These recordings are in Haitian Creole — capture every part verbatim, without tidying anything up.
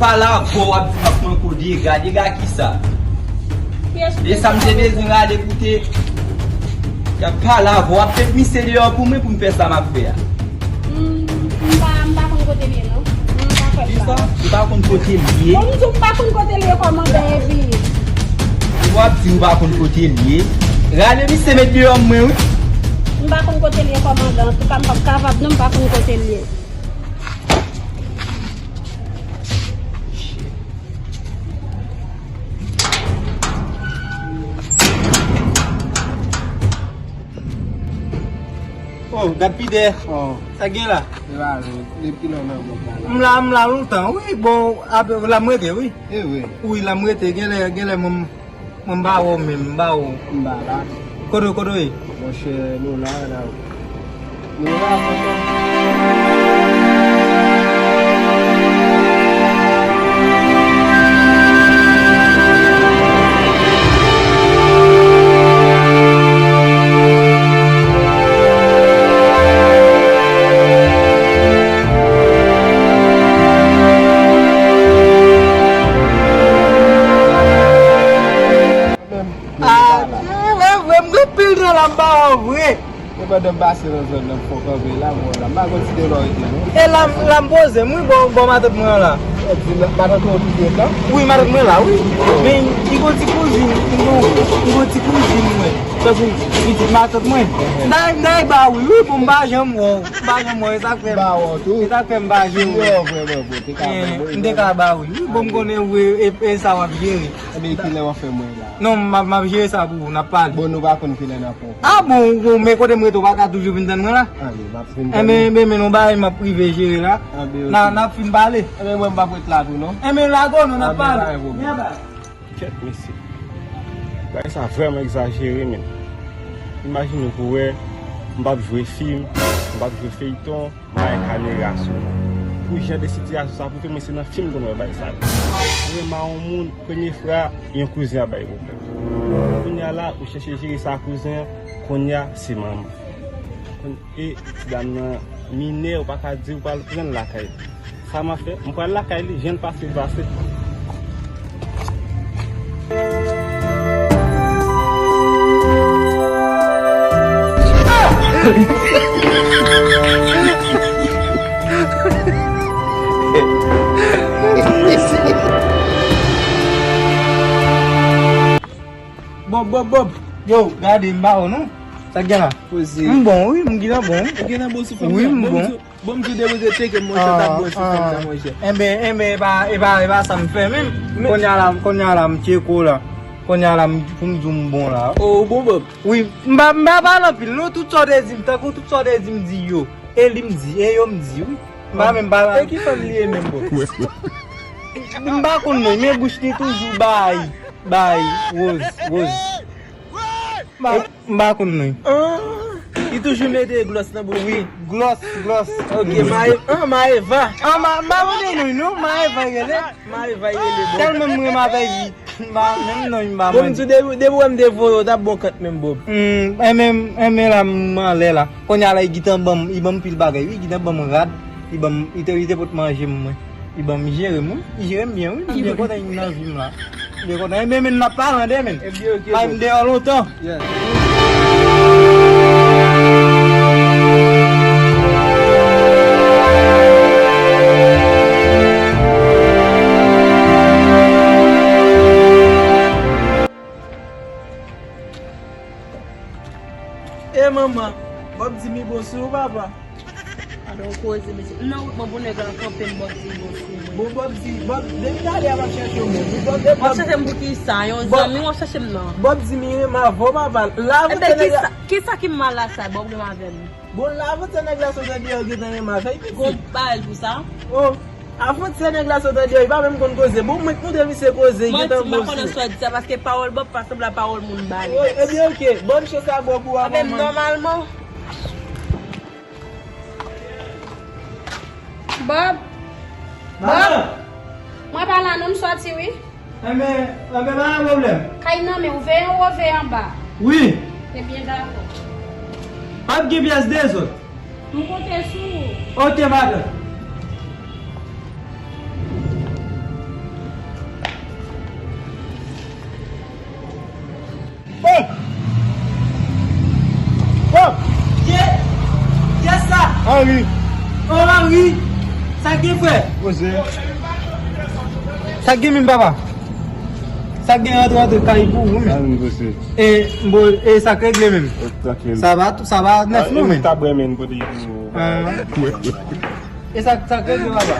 Pale avè w, w ap di m ap pran kode, gade, gade kisa. E sa m te bezwen rale pou te. Y ap pale avè w, w ap met misye deyò pou mwen pou m fè sa m ap fè a. Hmm, m pa, m pa konn kote l ye, non. M pa kwè m pa. Kisa? Ou pa konn kote l ye? Bon, m di w m pa konn kote l ye, kòmandan, epi. W ap di ou pa konn kote l ye? Rale misye met deyò mwen, wi. M pa konn kote l ye, kòmandan. Antouka, m p ap kapab, non, m pa konn kote l ye. Oh, gad pidè. Oh. Sa gen la? Se pa jòt. Depi lè w nan gwòp la, la. M la, m la lontan, wi. Bon, apre, la m rete, wi. E wi. Wi, la m rete. Genlè, genlè, mwen, mwen m pa wè w menm, m pa wè w. M pa la. Kote, kote w ye? Monchè, nou la, la. Nou la, monchè. Ah, vre, vre, m gen pil tan la m pa wè w vre. E pandan m pase nan zòn nan, m fon kanpe la, m wè w la. M pa konn si de lò rete, non. E la, la m poze m, wi, bò, bò matant mwen an la. E di, matant ou ki te la? Wi, matant mwen la, wi. Men, li gon ti kouzin, li gon, li gon ti kouzin mwen. Tankou pitit matant mwen. M ta, m ta ba wi, wi, bon, m pa janm wè w. M pa janm wè w, e sa k fè m. Ba wè w tou. E sa k fè m pa jere w. Yo, vrèman, bon, te ka ba wi. M te ka ba wi. Wi, bon, m konnen w, e, e sa w ap jere. Ebyen, kilè w ap fè mwen la? Non, m ap, m ap jere sa pou ou, n ap pale. Bon, nou pa konn kilè n ap pran. Ah bon, bon, men kote m rete, ou pa ka toujou vin tann mwen la? Anben, m ap vin tann ou. Enben, enben, men nou bay, m ap rive jere la. Anben, ok. N a, n ap fin pale. Enben, mwen, m p ap ret la tou, non. Enben, lage w, non, n ap pale. Anben, pa gen pwoblèm. Byen bay. Kèt, mesye. Bagay sa vrèman egzajere, men. Imajine w pou wè, m p ap jwe fim, m p ap jwe feyton. Bay kamera sou mwen. Pou jan de sitiyasyon sa pwouve mwen se nan fim m konn wè bagay sa yo. Mwen renmen yon moun, premye fwa, yon kouzen ap bay pwoblèm. Kounye a la, ou chèche jere sa kouzen an, kounye a, se manman. Kounye, e ti dam nan minè, ou pa ka di ou pral pran l lakay li. Sa m ap fè, m pral lakay li, jan l pase, l pase. Bob, Bob, Bob. Yo, gade, m ba w non. Sa k gen la? Poze. M bon, wi, m gentan bon. Ou gentan bon sou fanm nan? Wi, m bon. Bon, m tou depoze tcheke m, monchè, w t ap bwè sou fanm nan, monchè. Enben, enben, e pa, e pa, e pa sa m fè menm. Kounye a la, kounye a la, m tcheke w la. Kounye a la, m, pou m di w m bon la. Oh, ou bon, Bob? Wi, m pa, m pa pale anpil, non, tout sa w te di m, tankou tout sa w te di m, di yo. E li m di, e yo m di, wi. M pa menm pale. E ki fanm li ye menm, Bob? M pa konn non, men bouch li toujou bay, bay, Rose, Rose. M pa, m pa konn non. Ah, li toujou mete glòs nan bouch li. Wi, glòs, glòs. Ok, Maeva. Ah, Maeva. Ah, ma, m pa mande non, non, Maeva rele. Maeva rele, Bob. Tèlman m renmen avèk li. M pa, menm non, m pa mande. Bon, m di w, depi, depi w wè m te voye w, w t ap bon kant menm, Bob. Hmm, e menm, e menm la, m anlè la. Kounye a la, li gentan ban m, li ban m pil bagay, wi, li gentan ban m rad, li ban m, li te, li te pot manje m, mwen. Li ban m jere m, wi. Li jere m byen, wi. M byen kontan li nan vi m la. M byen kontan. Ebyen, men n ap pale demen. Ebyen, ok, pa m deyò lontan. Yes. E manman, Bob di mi bon sou ou, papa. Gade yon koze, mesye. M nan wout mwen pou nèg la kanpe m, Bob di m bon sou mwen. Bon, Bob di, Bob, depi talè a m ap chèche w, men. Bob, e Bob. W ap chèche m pou ki sa? Yon zanmi w ap chèche m nan? Bob di m li renmen avè w, papa. Lavantyè nèg la. Ebyen, ki sa, ki sa ki mal la sa, Bob renmen avè m? Bon, lavantyè nèg la sot andeyò gentan renmen avè l, pitit. Gon bagay pou sa? Oh, avantyè nèg la sot andeyò, li pa menm konn koze. Bon, mwen k montre misye koze, li gentan bon sou. Manti, m pa konnen sa w di sa, paske pawòl Bob pa sanble a pawòl moun balèt. Oh, ebyen, ok. Bòn chans a Bob ou a, manman. Nòmalman. Bob! Bob! Mwen pa la non, m sòti wi. Enben, enben, pa gen pwoblèm. Kay nan men w, veye anwo, veye anba. Wi. Ebyen, dakò. P ap gen pyès dezòd. M konte sou ou. Ok, madanm. Anri. Oh, Anri! Sa k gen, frè? Sa k gen menm, papa? Sa k gen, antre, antre, kay pou ou menm? E, bon, e sa k regle menm? Sa va, sa va nèf non, menm? E sa, sa k regle, papa?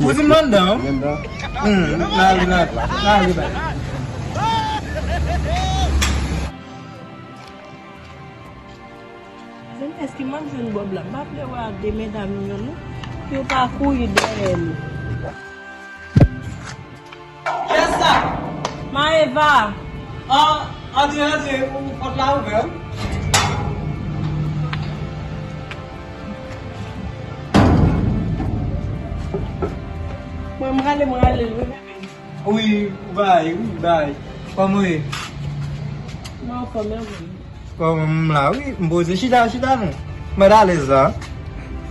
Ou vin anndan, wi. Hmm, n ale, n ale, n ale, bay. Mezanmi, èske m ap jwenn Bob la? M pa vle wè ak de medam yo, non. Pou yo pa kouri dèyè nou. Kiyès la? Maeva. Ah, antre, antre, ou, pòt la ouvè, wi. Mwen, m rale, m rale l, wi, bebe. Wi, bay, wi, bay. Kòman w ye? Mwen anfòm, e ou menm? Kòman m la, wi, m poze. Chita, chita non. Mwen alèz la.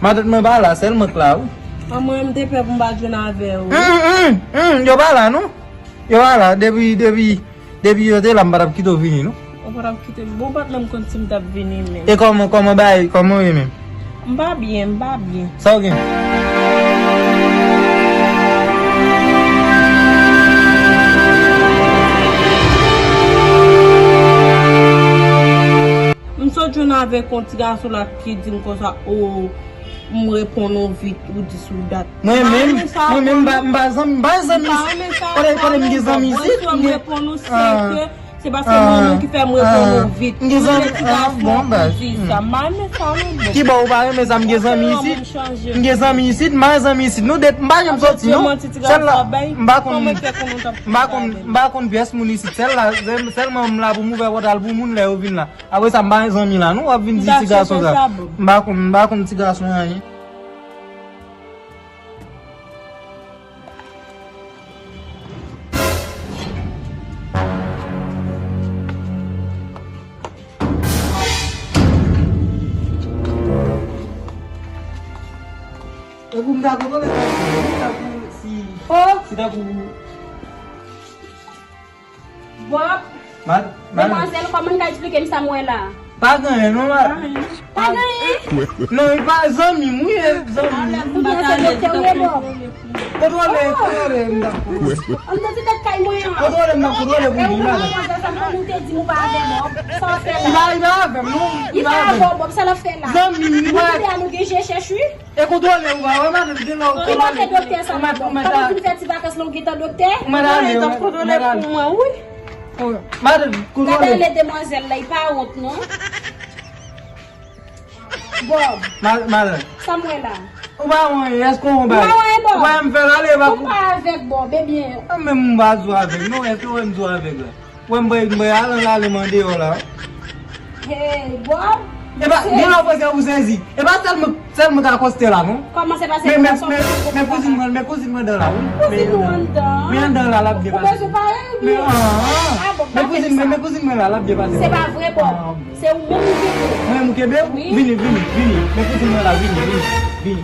Matant mwen pa la, sèl mwen k la, wi. An, mwen, m te pè pou m pa jwenn avè w. Hum, hum, hum, yo pa la, non. Yo pa la, depi, depi, depi yo te la, m pa t ap kite w vini, non. Ou pa t ap kite m. Bon, ou pa t menm konn si m t ap vini menm. E kòman, kòman bagay, kòman w ye menm? M pa byen, m pa byen. Sa w gen? M sot jwenn avèk yon ti gason la ki di m konsa, o, m reponn ou vit, ou dis ou dat. Mwen menm, mwen menm, m pa, m pa zanmi, m pa zanmi. Kote, kote m gen zanmi isit? Mwen reponn ou, se ke se paske moun ki fè m reponn ou vit. M gen zanmi, ah, bon, baz. Di sa. M pa renmen sa non, bon. Ki bò ou pa renmen sa? M gen zanmi isit. M gen zanmi isit, m pa gen zanmi isit. Nou de, m pa janm soti, non. Sèl la, m pa konn, m pa konn, m pa konn pyès moun isit. Sèl la, sèlman m la pou m ouvè pòtal pou moun lè yo vin la. Apre sa, m pa gen zanmi la, non. W ap vin di ti gason sa. M pa konn, m pa konn ti gason anyen. E pou m ta kontwole sa, si, si ta pou Bob, demwazèl, kòman n ka eksplike m sa m wè la? Pa gen anyen, non, madanm. Pa gen anyen? Non, li pa zanmi m, wi, e zanmi m. Ou di se doktè ou ye, Bob? Kontwole, kontwole, m dakò. An nan ti tèt kay mwen an. Kontwole, m ap kontwole pou li, madanm. Demwazèl sa, kòm ou te di m ou pa avè Bob, sa w ap fè la? Li pa, li pa avè m, non. Li pa avè w, Bob, sa l ap fè la? Zanmi m, li pa. Kote a nou gen je chèch, wi. E kontwole ou pa wè madanm gen lè ou kontwole. Ki lè w te doktè sa, madanm? Kòman vin fè ti vakans la ou gentan doktè? Ou mèt ale, ou mèt ale. Ou mèt ale demwazèl la, li pa wont non. Bob. Madanm. Sa m wè la. Ou pa wè anyen, èske ou wè anyen, Bob? Ou pa wè m fè l ale, ou pa avèk Bob, ebyen. Mwen menm m pa sou avèk, non, èske ou wè m sou avèk la? Wè m bay, m bay al ann ale m andeyò la. Hey, Bob. E pa, gen lè w panse ou sezi. E pa sèl mwen, sèl mwen ka koste la, non. Kòman se pase? Men, men, men, men kouzin mwen, men kouzin mwen anndan la, wi. Kouzin ou anndan? Men anndan la, l ap byen pase. Ou bezwen pale, oubyen? Men, ah, ah. Ah, bon, men kouzin mwen, men kouzin mwen la, l ap byen pase. Se pa vre, Bob. Ah, bon. Se ou menm ou kenbe. Mwen menm ou kenbe? Wi. Vini, vini, vini. Men kouzin mwen la, vini, vini, vini.